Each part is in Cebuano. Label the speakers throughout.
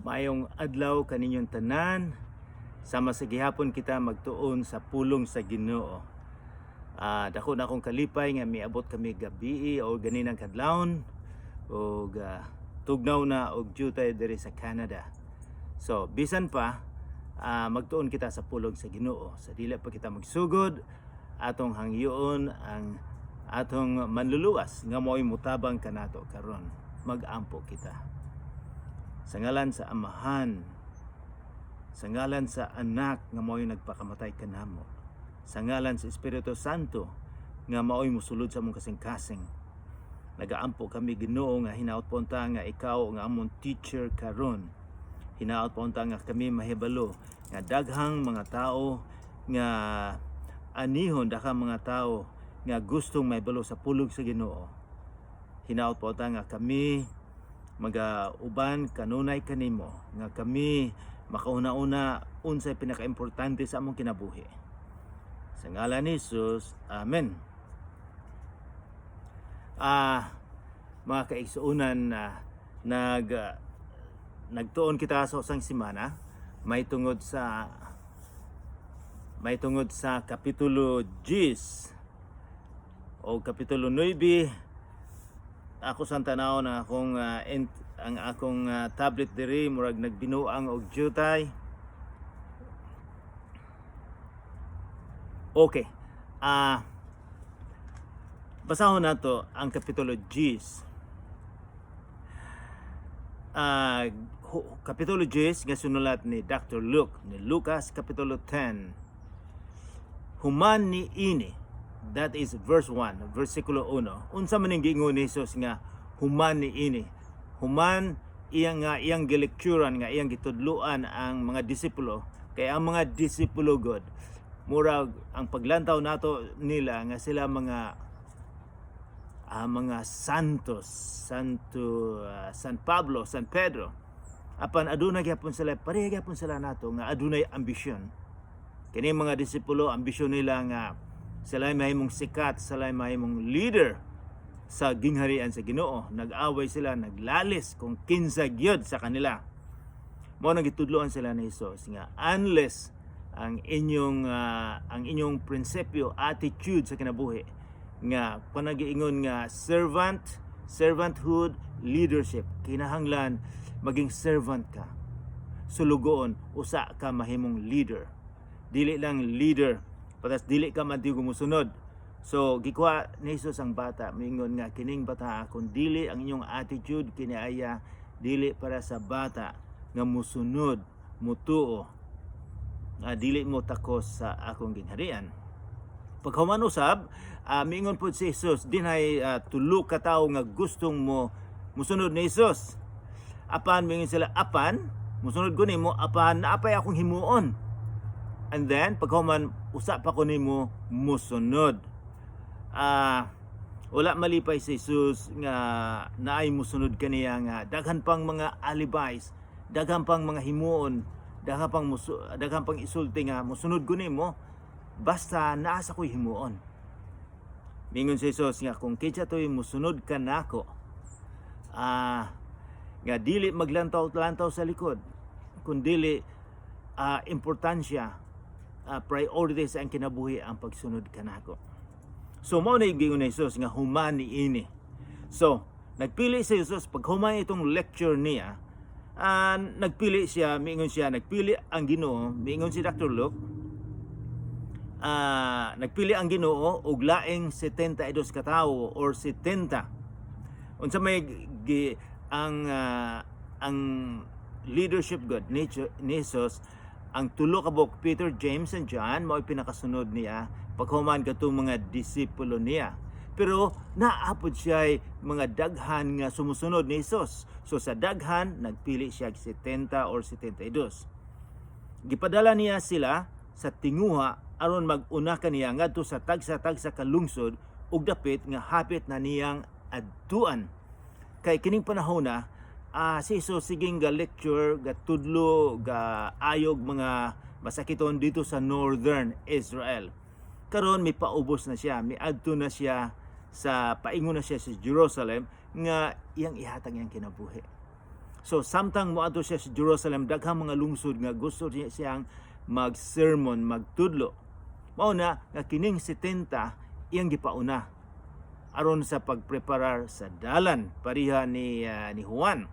Speaker 1: Maayong adlaw kaninyong tanan. Sama sa gihapon kita magtuon sa pulong sa Ginoo. Dako na akong kalipay nga miabot kami gabii o ganinang kadlawon og tugnaw na og jutay diri sa Canada. So bisan pa magtuon kita sa pulong sa Ginoo. Sa dili pa kita magsugod, atong hangyoon ang atong manluluwas nga mo'y mutabang kanato karon. Magampo kita. Sa ngalan sa Amahan, sa ngalan sa Anak nga mao'y nagpakamatay kanamo, sa ngalan sa Espiritu Santo nga mao'y musulod sa among kasing-kasing. Nagaampo kami, Ginoo, nga hinaot po unta nga ikaw nga among teacher karon. Hinaot po unta nga kami mahibalo nga daghang mga tao nga anihon, daghang mga tao nga gustong mahibalo sa pulong sa Ginoo. Hinaot po unta nga kami magauban kanunay kanimo, nga kami makauna-una unsay pinakaimportante sa among kinabuhi. Sa ngalan ni Jesus, Amen. Mga kaigsuonan, nagtuon kita sa usang semana may tungod sa Kapitulo 10 o Kapitulo 9. Ako sa tanaw ng akong ang akong tablet diri, murag nagbinuang og jutay. Okay. Basahon nato ang Kapitulo 10. Kapitulo 10 nga sinulat ni Dr. Luke, ni Lucas, Kapitulo 10. Human ni ini, that is verse 1, versikulo 1. Unsa man ning giingon ni Jesus nga human ni ini? Human iyang nga iyang gilecturean, nga iyang gitudluan ang mga disipulo, kay ang mga disipulo god, murag ang paglantaw nato nila nga sila mga mga santos, Santo San Pablo, San Pedro. Apan adunay gyapon sila, pareha gyapon sila nato nga adunay ambisyon. Kini mga disipulo, ambisyon nila nga sila ay mahimong sikat, sila ay mahimong leader sa gingharian sa Ginoo. Nag-away sila, naglalis kung kinsa gyud sa kanila. Mao nang gitudloan sila ni Jesus nga unless ang inyong prinsipyo, attitude sa kinabuhi nga panagiingon nga servant, servanthood, leadership, kinahanglan maging servant ka. Sulugoon, usa ka mahimong leader. Dili lang leader, patas dili ka man di musunod. So gikuha ni Jesus ang bata, mingon nga kining bata, kung dili ang inyong attitude kini aya dili para sa bata nga musunod, mutuo, nga dili mo takos sa akong gingharian. Paghuman usab, miingon pod si Jesus, dinhay tulo ka tawo nga gustong mo musunod ni Jesus. Apan miingon sila, "Apan musunod ko nimo, apan naapay akong himuon. And then paghuman usa pa ko nimo musunod." Wala malipay si Jesus nga naay musunod kaniya nga daghan pang mga alibis, daghan pang mga himuon, daghan pang isulti nga musunod ko nimo basta naa sa ko'y himuon. Mingon si Jesus nga kung kinsa to'y musunod kanako nga dili maglantaw-lantaw sa likod, kun dili importansya, priority sa ang kinabuhi ang pagsunod kanako. So mao na giingon ni Jesus nga human ni ini. So nagpili si Jesus pag human itong lecture niya, nagpili siya, miingon siya, nagpili ang Ginoo, miingon si Dr. Luke, nagpili ang Ginoo og laing 72 ka tawo or 70. Unsa may gi, ang leadership god ni Jesus, ang tulo ka buok, Peter, James and John, mao pinakasunod niya paghuman katong mga disipulo niya. Pero naapod siya mga daghan nga sumusunod ni Jesus. So sa daghan nagpili siya og 70 or 72. Gipadala niya sila sa tinguha aron mag-una kaniya ngadto sa tagsa-tagsa ka lungsod ug dapit nga hapit na niyang adtuan. Kay kining panahon na si Jesus siging ga lecture, ga tudlo, ga ayog mga masakiton dito sa northern Israel. Karon may paubos na siya, miadto na siya sa paingon na siya sa Jerusalem nga iyang ihatag iyang kinabuhi. So samtang moadto siya sa Jerusalem, daghang mga lungsod nga gusto niya siyang mag-sermon, magtudlo. Mao na nga kining 70 iyang gipauna aron sa pagpreparar sa dalan pareha ni Juan.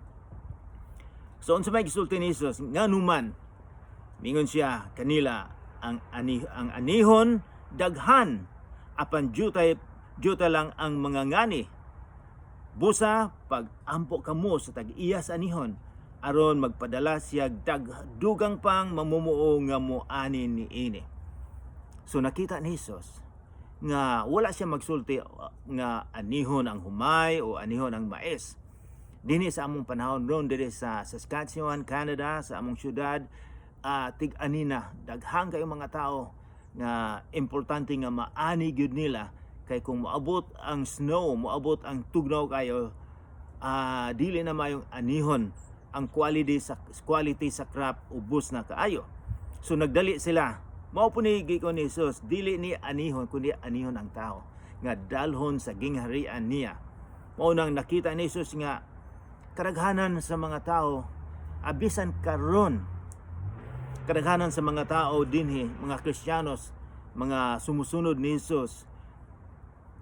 Speaker 1: So unsa may gisulti ni Jesus? Nganuman, mingon siya kanila, ang anihon daghan, apan jutay juta lang ang mga ngani. Busa pag-ampo kamo sa tag-iya sa anihon aron magpadala siya dugang pang mamumuo nga moani niini. So nakita ni Jesus nga wala siya magsulti nga anihon ang humay o anihon ang mais. Dinhi sa among panahon ron diri sa Saskatchewan, Canada, sa among syudad, tig-ani na, daghan kayo mga tao nga importante nga maani gyud nila kay kung moabot ang snow, moabot ang tugnaw kayo, dili na mayong anihon, ang quality sa crop ubos na kaayo. So nagdali sila. Mao po ni giingon ni Jesus, dili ni anihon kundi anihon ang tao nga dalhon sa gingharian niya. Mao nang nakita ni Jesus nga karaghanan sa mga tao, abisan karon, kadaghanan sa mga tao dinhi, mga Kristiyanos, mga sumusunod ni Jesus,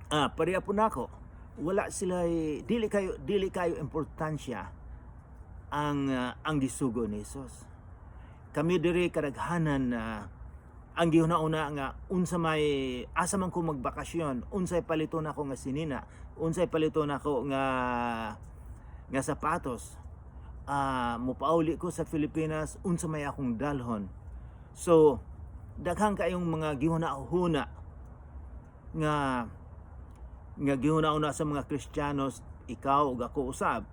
Speaker 1: pareha po nako, wala sila dili kayo importansya ang gisugo ni Jesus. Kami diri, kadaghanan na ang gihuna-una nga unsa may asa man ko magbakasyon, unsay paliton ako nga sinina, unsay paliton ako nga sapatos, mopauli ko sa Pilipinas, unsa may akong dalhon. So daghan kayong mga gihuna-huna nga gihuna-huna sa mga Kristiyanos, ikaw ug ako usab,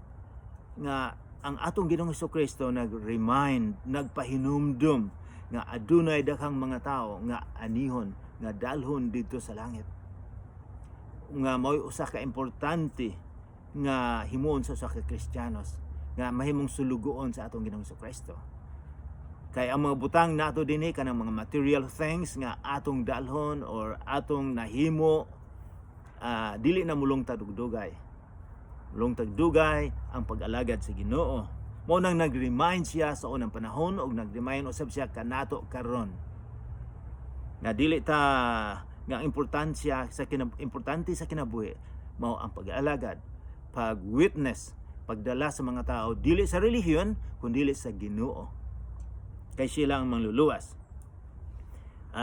Speaker 1: nga ang atong Ginoong Kristo nag-remind, nagpahinumdum nga adunay daghang mga tao nga anihon nga dalhon didto sa langit, nga mao'y usa ka importante nga himuon sa usa ka Kristiyanos nga mahimong sulugoon sa atong Ginoong Kristo. Kay ang mga butang nato dinhi, kanang mga material things nga atong dalhon or atong nahimo, dili na mulungtad og dugay. Mulungtad dugay ang pag-alagad sa Ginoo. Mao nang nag-remind siya sa unang panahon ug nag-remind usab siya kanato karon. Nga dili ta nga ang importante sa kinabuhi mao ang pag-alagad, pag-witness, pagdala sa mga tao dili sa relihiyon kundi sa Ginoo. Kay sila ang mangluluwas.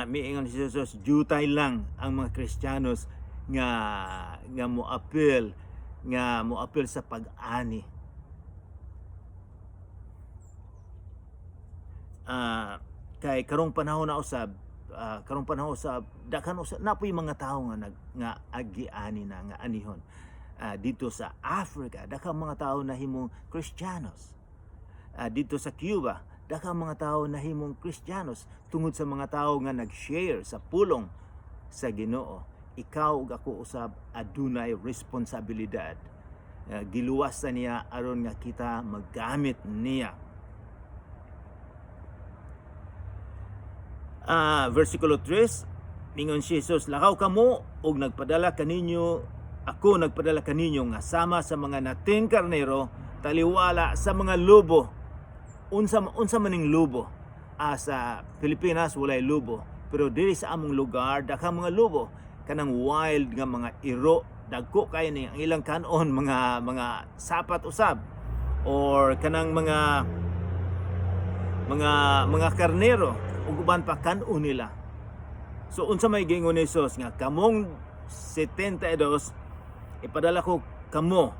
Speaker 1: Miingon si Jesus, jutay lang ang mga Kristiyanos nga moapil sa pag-ani. Kay karong panahon na usab, karong panahon usab, daghan usab na po'y mga tao nga nag nga agiani na nga anihon. Dito sa Africa, daghang mga tao na himong Kristiyanos. Dito sa Cuba, daghang mga tao na himong Kristiyanos tungod sa mga tao nga nag-share sa pulong sa Ginoo. Ikaw ug ako usab adunay responsibilidad. Giluwas sa niya aron nga kita maggamit niya. Versikulo 3, mingon si Jesus, "Lakaw kamo ug nagpadala kaninyo ako nagpadala kaninyo nga sama sa mga nating karnero taliwala sa mga lobo." Unsa maning lobo? Sa Pilipinas walay lobo, pero diri sa among lugar daghang mga lobo, kanang wild nga mga iro, dagko kay ni ang ilang kanon mga sapat usab or kanang mga karnero ug uban pa, kan-on nila. So unsa may giingon ni Jesus nga kamong 72, ipadala ko kamo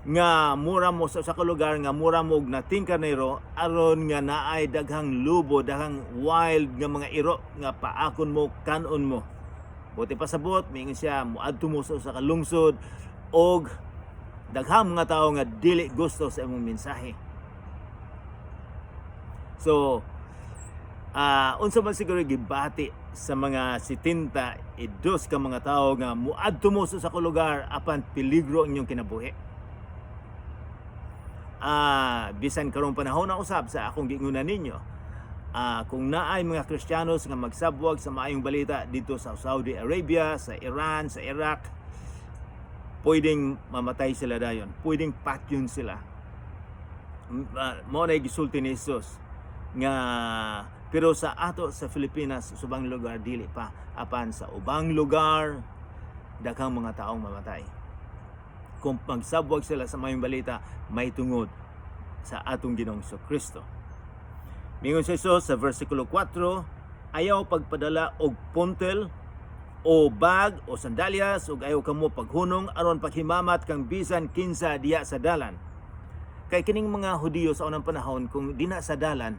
Speaker 1: nga mura mo sa usa ka lugar nga mura mo og nating karnero aron nga naay daghang lobo, daghang wild nga mga iro nga paakon mo, kanon mo. Buot ipasabot, miingon siya, moadto mo sa usa ka lungsod og daghang mga tao nga dili gusto sa imong mensahe. So unsa man siguro gibati sa mga 72 ka mga tao nga muadto mo sa usa ka lugar apan peligro ang inyong kinabuhi? Bisan karong panahon na usab, sa akong giingunan ninyo, kung naay mga Kristiyanos nga magsabwag sa maayong balita dito sa Saudi Arabia, sa Iran, sa Iraq, pwedeng mamatay sila dayon, pwedeng patyon sila. Mao na gisulti ni Jesus nga pero sa ato sa Pilipinas, sa ubang lugar, dili pa, apan sa ubang lugar daghang mga taong mamatay kung magsabwag sila sa maayong balita may tungod sa atong Ginoong Kristo. Mingon si Jesus sa versikulo 4, "Ayaw pagpadala og puntel o bag o sandalyas ug ayaw kamo paghunong aron paghimamat kang bisan kinsa diya sa dalan." Kay kining mga Hudiyo sa unang panahon, kung dina sa dalan,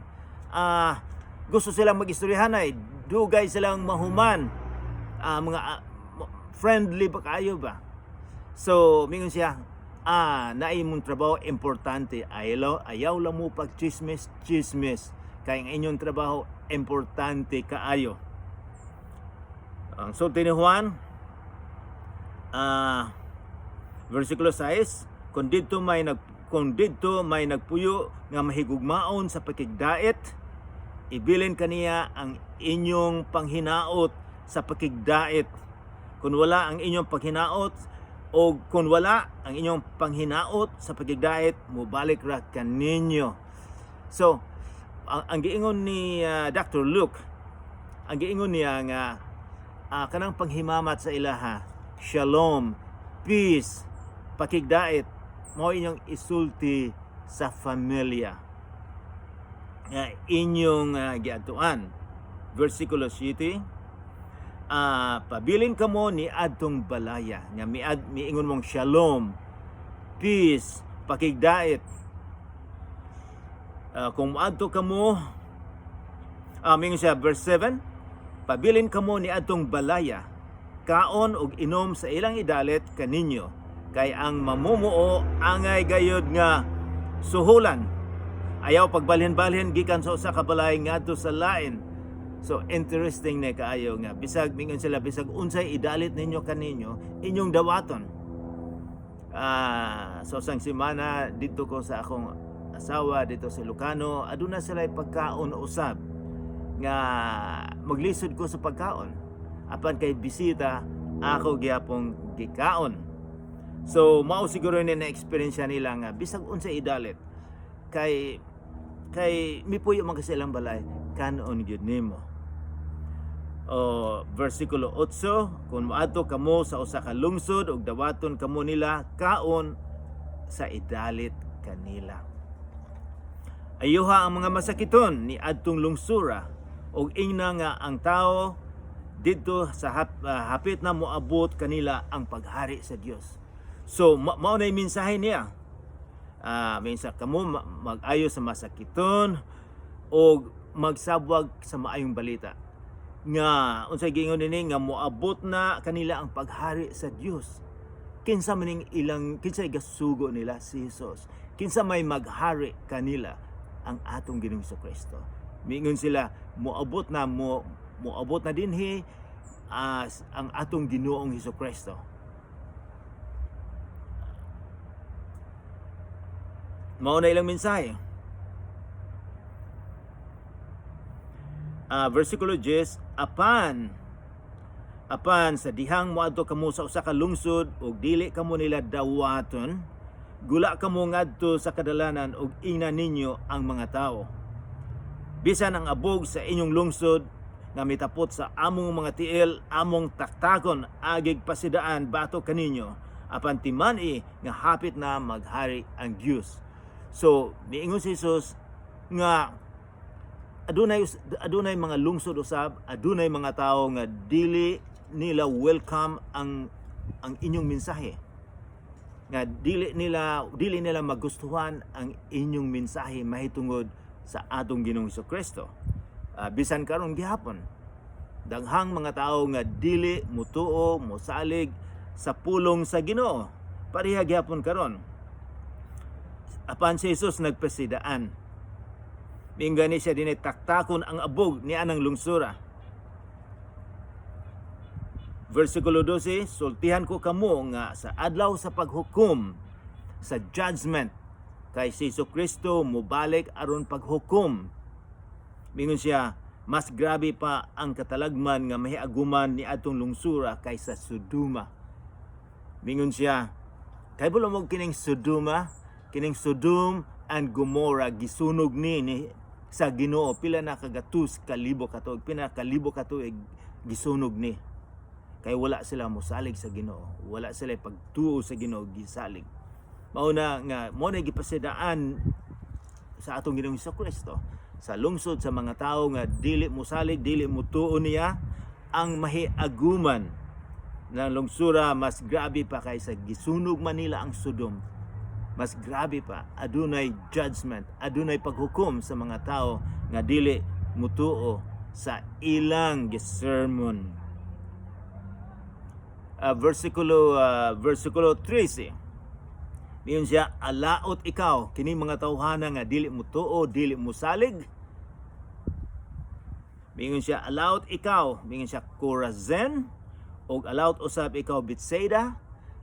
Speaker 1: gusto silang mag-istoryahanay, dugay silang mahuman, mga friendly ba kayo ba? So, mingon siya, naay mong trabaho importante, ayaw lang mo pag chismis, chismis. Kay ang inyong trabaho importante kaayo. Ang sulti ni Juan, versikulo 6, "Kung didto may nagpuyo nga mahigugmaon sa pakigdait, ibilin kaniya ang inyong panghinaot sa pakigdait. Kung wala ang inyong paghinaot o kung wala ang inyong panghinaot sa pakigdait, mobalik ra kaninyo." So, ang giingon ni Dr. Luke, ang giingon niya nga kanang panghimamat sa ilaha, shalom, peace, pakigdait, mao inyong isulti sa familia nga inyong giadtuan. Versikulo 7, "Pabilin kamo ni adtong balaya nga miad miingon mong shalom, peace, pakigdait. Kung moadto kamo," mingon siya, verse 7, "Pabilin kamo ni adtong balaya, kaon ug inom sa ilang idalit kaninyo, kay ang mamumuo angay gayod nga suhulan. Ayaw pagbalhin-balhin gikan sa usa ka balay ngadto sa lain." So interesting na kaayo nga bisag mingon sila, bisag unsay idalit ninyo kaninyo, inyong dawaton. Sa usang semana didto ko sa akong asawa dito sa Ilocano, aduna sila pagkaon usab nga maglisod ko sa pagkaon. Apan kay bisita, ako gyapong gikaon. So mao siguro ni na experience nila nga bisag unsay idalit, kay mipuyo man kasi ilang balay, kanon gyud nimo. O versikulo 8, "Kung moadto kamo sa usa ka lungsod ug dawaton kamo nila, kaon sa idalit kanila. Ayuha ang mga masakiton ni adtong lungsura ug ingna nga ang tao didto sa hapit na moabot kanila ang paghari sa Dios." So mao na mensahe niya. Minsa kamo mag-ayo sa masakiton og magsabwag sa maayong balita. Nga unsay giingon dinhi nga moabot na kanila ang paghari sa Dios. Kinsa man ning ilang, kinsay gasugo nila? Si Jesus. Kinsa may maghari kanila? Ang atong Ginoong Kristo. Miingon sila, moabot na dinhi ang atong Ginoong Hesus Kristo. Mao na ilang mensahe. Versikulo 10, "Apan sa dihang moadto kamo sa usa ka lungsod ug dili kamo nila dawaton, gula kamo ngadto sa kadalanan ug ingna ninyo ang mga tawo: 'Bisan ang abog sa inyong lungsod nga mitapot sa among mga tiil, among taktakon agig pasidaan batok kaninyo. Apan timan-i nga hapit na maghari ang Dios.'" So miingon si Jesus nga adunay mga lungsod usab, adunay mga tawo nga dili nila welcome ang inyong mensahe. Nga dili nila magustuhan ang inyong mensahe mahitungod sa atong Ginoong Kristo. Bisan karon gihapon, daghang mga tao nga dili mutuo, mosalig sa pulong sa Ginoo. Pareha gihapon karon. Apan si Jesus nagpasidaan. Miingon siya dinhi, taktakon ang abog ni anang lungsura. Versikulo 12, "Sultihan ko kamo nga sa adlaw sa paghukom, sa judgment, kay si Jesu Kristo mobalik aron paghukom." Mingon siya, mas grabe pa ang katalagman nga mahiaguman ni atong lungsura kaysa Sodoma. Mingon siya, kay mo kining Sodoma, kining Sodom and Gomorrah, gisunog ni sa Ginoo. Pila na kagatus kalibo katuig, pila kalibo katuig gisunog ni kay wala sila mosalig sa Ginoo, wala sila pagtuo sa Ginoo gisalig. Mao na nga mo na gipasidaan sa atong Ginoong Kristo sa lungsod sa mga tawo nga dili mosalig, dili motuo niya. Ang mahiaguman ng lungsura mas grabe pa kaysa gisunog man nila ang Sodom. Mas grabe pa, adunay judgment, adunay paghukom sa mga tao nga dili mutuo sa ilang gisermon. Versikulo 13. Niyon siya, "Alaot ikaw," kini mga tawhana nga dili mutuo, dili musalig. Mingon siya, "Alaot ikaw," mingon siya, "Corazin, ug alaot usab ikaw, Bethsaida."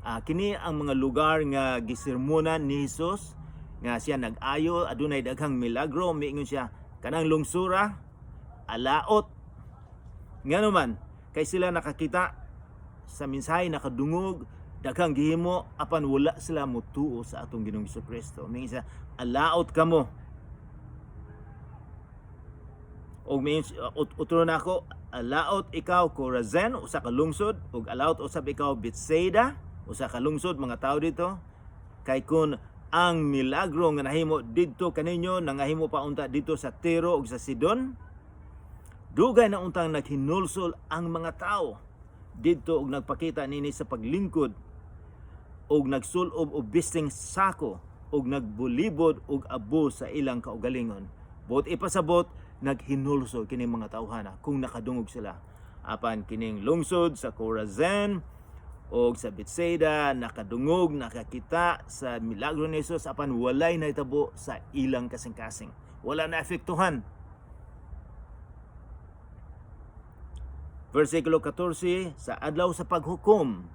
Speaker 1: Kini ang mga lugar nga gisermonan ni Jesus nga siya nag-ayo, adunay daghang milagro. Miingon siya, "Kanang lungsura, alaot." Ngano man? Kay sila nakakita sa mensahe, nakadungog, daghang gihimo, apan wala sila mutuo sa atong Ginoong Kristo. Miingon siya, "Alaot kamo." Og miingon utro na ako, "Alaot ikaw, Corazin," usa ka lungsod, ug "alaot usab ikaw, Bethsaida," usa ka lungsod, mga tao dito, "kay kun ang milagro nga nahimo didto kaninyo nangahimo pa unta didto sa Tiro ug sa Sidon, dugay na untang naghinulsol ang mga tao didto ug nagpakita nini sa paglingkod ug nagsulob og bisting sako ug nagbulibod og abo sa ilang kaugalingon." Buot ipasabot, naghinulsol kini mga tawhana kung nakadungog sila. Apan kining lungsod sa Corazin og sa Bethsaida nakadungog, nakakita sa milagro ni Jesus, apan walay nahitabo sa ilang kasing-kasing. Wala na epektuhan. Versikulo 14, "Sa adlaw sa paghukom,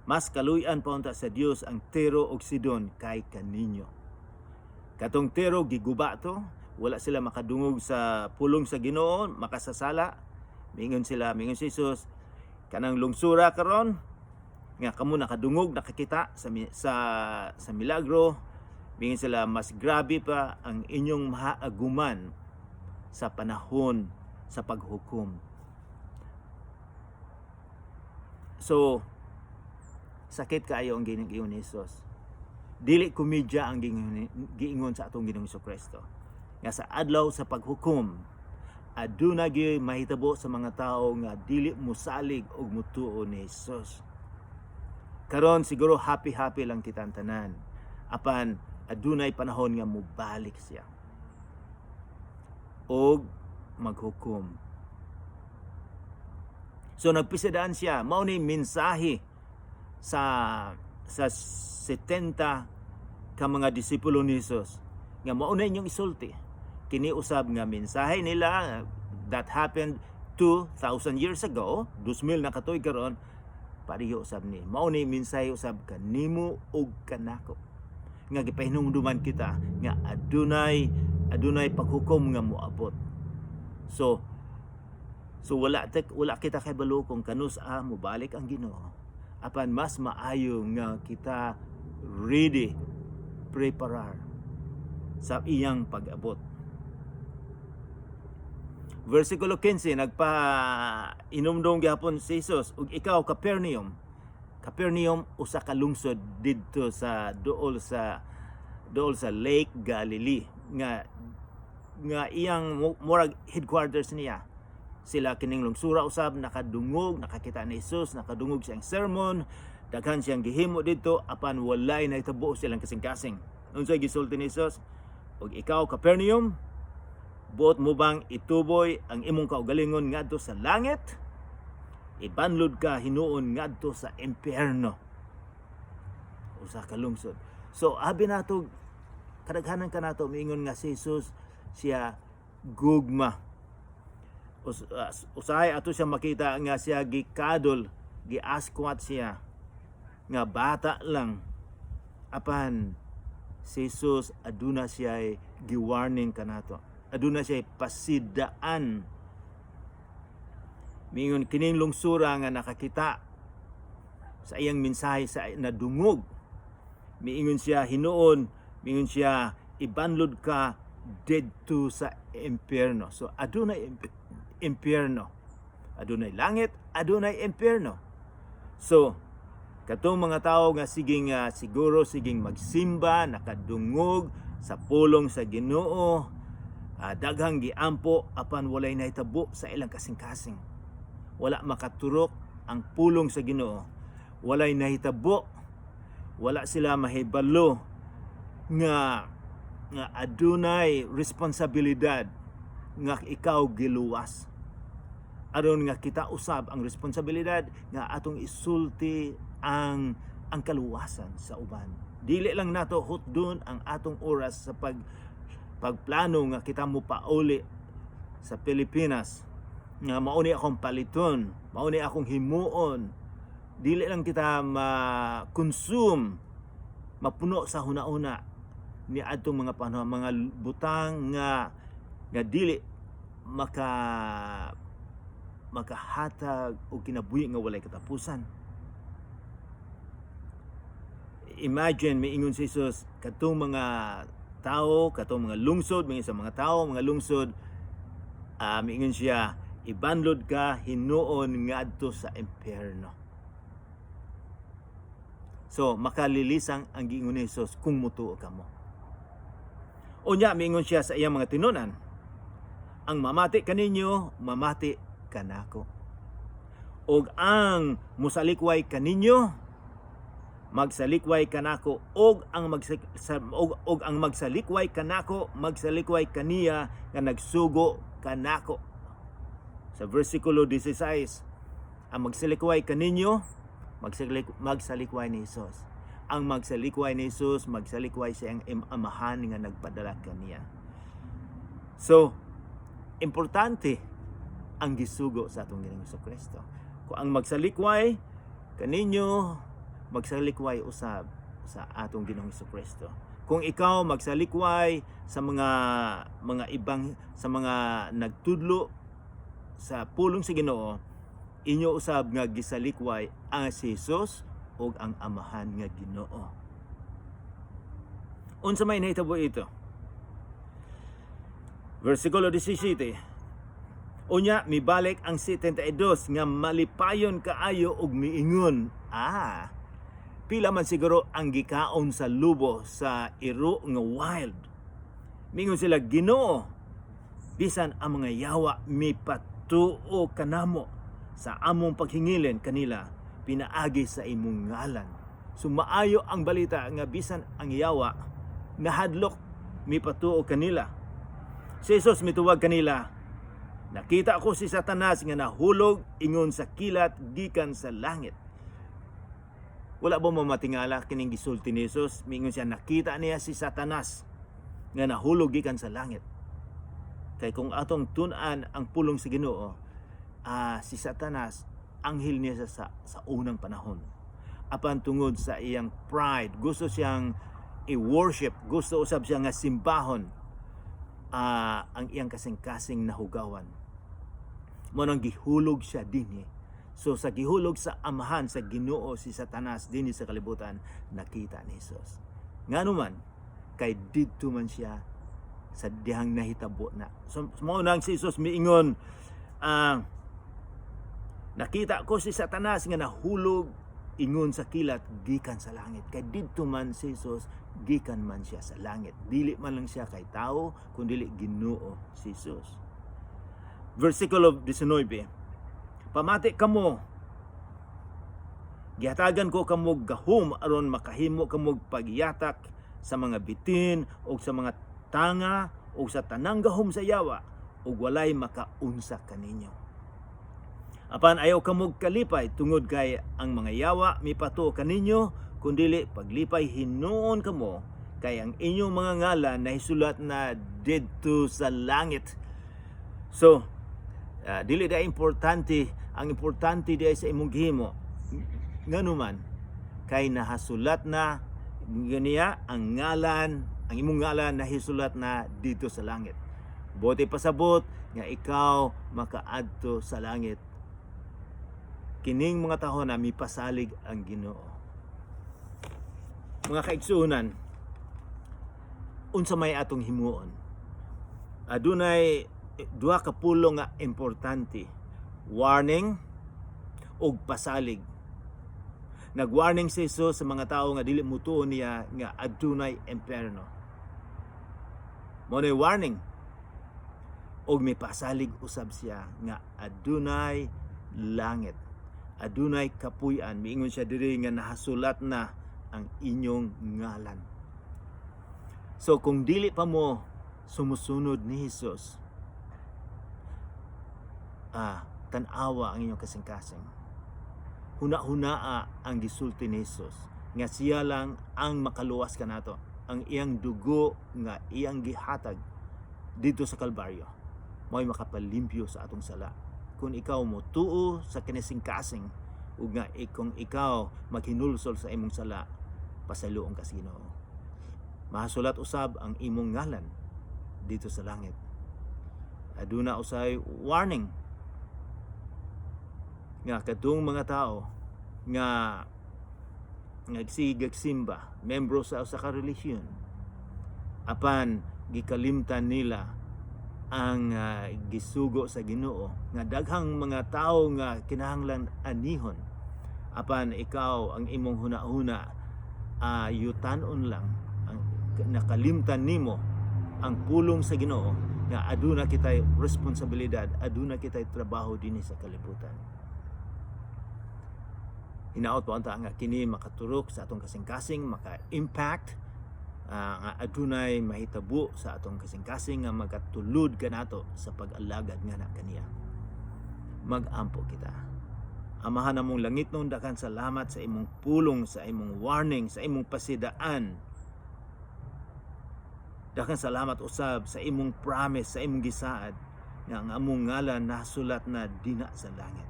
Speaker 1: mas kaluy-an pa unta sa Dios ang Tiro ug Sidon kay kaninyo." Katong Tiro giguba to, wala sila makadungog sa pulong sa Ginoo, makasasala. Mingon sila, mingon si Jesus, kanang lungsura karon nga kamo nakadungog, nakakita sa milagro, mingon sila, mas grabe pa ang inyong mahaaguman sa panahon sa paghukom. So, sakit kaayo ang giingon ni Jesus. Dili komedya ang giingon sa atong Ginoong Kristo. Nga sa adlaw sa paghukom, aduna gyud mahitabo sa mga tao nga dili mosalig og mutuo ni Jesus. Karon siguro happy-happy lang kita ang tanan. Apan adunay panahon nga mobalik siya og maghukom. So nagpisidaan siya, mao ni mensahe sa 70 ka mga disipulo ni Jesus nga mao na inyong isulti. Kini usab nga mensahe nila that happened 2,000 years ago, 2,000 na katuig karon, pareho usab ni. Mao ni mensahe usab kanimo ug kanako nga gipahinumduman kita nga adunay paghukom nga moabot. So wala kita kabalo kung kanus-a mobalik ang Ginoo. Apan mas maayo nga kita ready, preparar sa iyang pag-abot. Versikulo 15, nagpa inumdum gihapon si Jesus, "Ug ikaw, Capernaum." Capernaum usa ka lungsod didto sa duol sa Lake Galilee nga iyang murag headquarters niya. Sila kining lungsura usab nakadungog, nakakita ni Jesus, nakadungog siyang sermon, daghan siyang gihimo didto, apan walay nahitabo silang kasing-kasing. Unsay gisulti ni Jesus? "Ug ikaw, Capernaum, buot mo bang ituboy ang imong kaugalingon ngadto sa langit? Ibanlod ka hinuon ngadto sa impyerno." Usa ka lungsod. So abi nato, kadaghanan kanato miingon nga si Jesus siya gugma. Usahay ato siya makita nga siya gikadol, giaskwat siya nga bata lang. Apan si Jesus aduna siya gi-warning kanato. Aduna siya pasidaan. Mingon kining lungsura nga nakakita sa iyang mensahe, sa nadungog. Miingon siya hinuon, miingon siya Ibanlod ka didto sa impyerno. So adunay impyerno. Adunay langit, adunay impyerno. So katong mga tawo nga siging siguro siging magsimba, nakadungog sa pulong sa Ginoo, daghang giampo apan walay nahitabo sa ilang kasing-kasing. Wala makaturok ang pulong sa Ginoo. Walay nahitabo. Wala sila mahibalo nga adunay responsibilidad nga ikaw giluwas aron nga kita usab ang responsibilidad nga atong isulti ang kaluwasan sa uban. Dili lang nato hutdon ang atong oras sa pagplano nga kita mo pauli sa Pilipinas nga mao ni akong paliton, mao ni akong himuon. Dili lang kita ma-consume, mapuno sa huna-huna ni adtong mga panahon, mga butang nga dili makahatag og kinabuhi nga walay katapusan. Imagine, miingon si Jesus katong mga tao, katong mga lungsod, miingon sa mga tao, mga lungsod, miingon siya, "Ibanlod ka hinuon ngadto sa impyerno." So makalilisang ang giingon ni Jesus kung mutuo kamo. Unya miingon siya sa iyang mga tinunan, "Ang mamati kaninyo, mamati kanako. Og ang musalikway kaninyo, magsalikway kanako, og ang magsalikway kanako, magsalikway kaniya nga nagsugo kanako." Sa versikulo 16, ang magsalikway kaninyo, magsalikway ni Jesus. Ang magsalikway ni Jesus, magsalikway sa iyang amahan nga nagpadala kaniya. So, importante ang gisugo sa atong Ginoong Kristo. Kung ang magsalikway kaninyo, magsalikway usab sa atong Ginoong Kristo. Kung ikaw magsalikway sa mga ibang, sa mga nagtudlo sa pulong sa Ginoo, inyo usab nga gisalikway ang si Jesus ug ang Amahan nga Ginoo. Unsa may nahitabo ito? Versikulo 17. Unya mibalik ang 72 nga malipayon kaayo ug miingon, "Ah, pila man siguro ang gikaon sa lubo sa iro nga wild." Mingon sila, "Ginoo, bisan ang mga yawa mipatuo kanamo sa among paghingilin kanila pinaagi sa imong ngalan." So maayo ang balita nga bisan ang yawa nahadlok mipatuo kanila. Si Jesus mituwag kanila, "Nakita ko si Satanas nga nahulog ingon sa kilat gikan sa langit." Wala ba mamatingala kining gisulti ni Jesus? Mingon siya, nakita niya si Satanas nga nahulog gikan sa langit. Kay kung atong tun-an ang pulong sa Ginoo, si Satanas anghel niya sa unang panahon. Apan tungod sa iyang pride, gusto siyang i-worship, gusto usab siya nga simbahon, ang iyang kasing-kasing nahugawan. Mao nang gihulog siya dinhi. So sa gihulog sa Amahan sa Ginoo si Satanas dinhi sa kalibutan, nakita ni Jesus. Ngano man, kay didto man siya sa dihang nahitabo na. So mao nang si Jesus miingon, "Nakita ko si Satanas nga nahulog ingon sa kilat gikan sa langit." Kay didto man si Jesus, gikan man siya sa langit. Dili man lang siya kay tao, kundi Ginoo si Jesus. Versikulo 19. "Pamati kamo. Gihatagan ko kamo gahom aron makahimo kamo pagyatak sa mga bitin o sa mga tanga o sa tanang gahom sa yawa ug walay makaunsa kaninyo. Apan ayaw kamo kalipay tungod kay ang mga yawa mipatuo kaninyo, kundili paglipay hinuon kamo kay ang inyong mga ngalan nahisulat na didto sa langit." So, dili da importante, ang importante di ay sa imong gihimo. Ngano man, kay nahasulat na ganiya ang ngalan, ang imong ngalan nahisulat na dito sa langit. Bote pasabot nga ikaw makaadto sa langit. Kining mga taon na mipasalig ang Ginoo. Mga kaigsuonan, Unsa may atong himuon? Adunay duha ka pulong nga importante: warning ug pasalig. Nag-warning si Jesus sa mga tao nga dili mutuo niya nga adunay impierno. Mao na warning. Og may pasalig usab siya nga adunay langit. Adunay kapuy-an. Miingon siya diri nga nahasulat na ang inyong ngalan. So kung dili pa mo sumusunod ni Jesus, tan-awa ang inyong kasing-kasing. Huna-hunaa ang gisulti ni Jesus nga siya lang ang makaluwas kanato. Ang iyang dugo nga iyang gihatag dito sa Kalbaryo mao'y makapalimpyo sa atong sala. Kung ikaw mo tuo sa kinasing-kasing ug nga kung ikaw maghinulsol sa imong sala, pasayloon ka sa Ginoo. Mahasulat usab ang imong ngalan dito sa langit. Aduna usay warning nga kadtong mga tao nga nagsigag simba, membro sa usa ka relihiyon, apan gikalimtan nila ang gisugo sa Ginoo nga daghang mga tao nga kinahanglan anihon, apan ikaw, ang imong huna-huna yutanon lang. Ang nakalimtan nimo ang pulong sa Ginoo nga aduna kitay responsibilidad, aduna kitay trabaho dinhi sa kalibutan. Hinaot po unta nga kini makaturok sa atong kasing-kasing, maka-impact nga adunay mahitabo sa atong kasing-kasing nga magatulod kanato sa pag-alagad nga na kaniya. Mag-ampo kita. Amahan namong langitnon, daghan salamat sa imong pulong, sa imong warning, sa imong pasidaan. Daghan salamat usab sa imong promise, sa imong gisaad nga ang among ngalan nasulat na dina sa langit.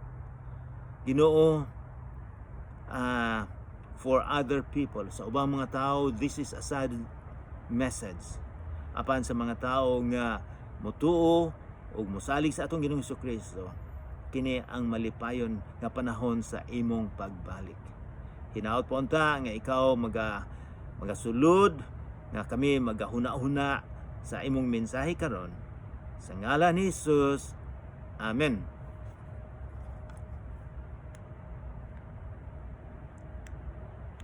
Speaker 1: Ginoo, for other people, sa ubang mga tao, this is a sad message. Apan sa mga tao nga mutuo ug mosalig sa atong Ginoong Kristo, kini ang malipayon nga panahon sa imong pagbalik. Hinaot po unta nga ikaw magasulod nga kami magahuna-huna sa imong mensahe karon. Sa ngalan ni Jesus. Amen.